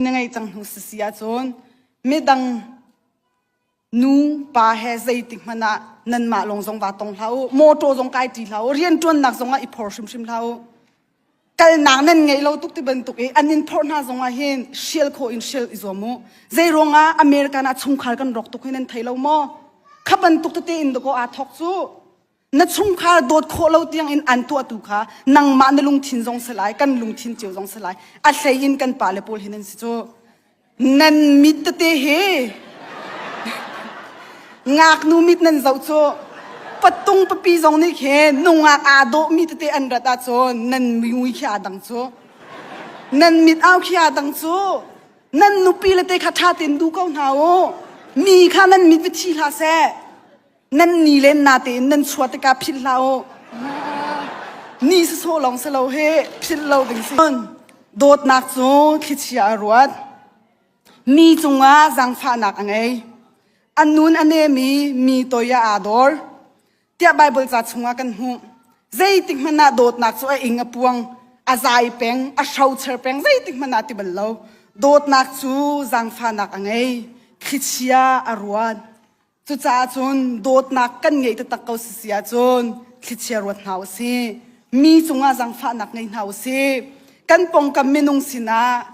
Na ngei cang hnu sisi ahcun midang nu pa he zeitik hmanh ah nanmah lawng zong vaa tong hlah u motor zong kai ṭi hlah u rianṭuannak zong ah i phor hrimhrim hlah u kalnak nan ngeih lo tuk ti bantuk i an in phorh hna zong ah hin hrial khawh in hrial i zuam u zei ruangah American ah chungkhar kan rawk tuk hi nan thei lo maw kha bantuk tete in dakaw aa thawk cu Na chungkhar dawt khawh lo tiang in an tuahtu kha nangmah na lungthin zong si lai, kan lungthin cio zong si lai. A hlei in kan pale pawl hi nan si cu. Nan mit tete hi ngaknu mit nan zoh cu patung papi zong nih khin nungak aa dawhmi tete an rat ahcun nan mui khi aa dang cu. Nan mit au khi aa dang cu. Nan nupi le te kha ṭha tein duh ko hna u. Mi kha nan mit va thi hlah seh. Nan ni len na tein nan chuah tikah philh hlah u. Ni sawsawh lawng si lo hi philh lo ding si. Dawtnak cu thlichia a ruat. Mi cungah zaangfahnak a ngei. A nun a nem i mi toi ah aa dor. Tiah Baibal ca chungah kan hmuh. Zeitik hmanh ah dawtnak cu a ing a puang, a zai peng, a hrocer peng, zeitik hmanh ah ti bal lo. Dawtnak cu zaangfahnak a ngei. Thlichia a ruat. Cucaah cun dawtnak kan ngeih taktak ko si si ahcun thlichia ruat hna u sih. Mi cungah zaangfahnak ngei hna u sih. Kan pawngkam minung sinah.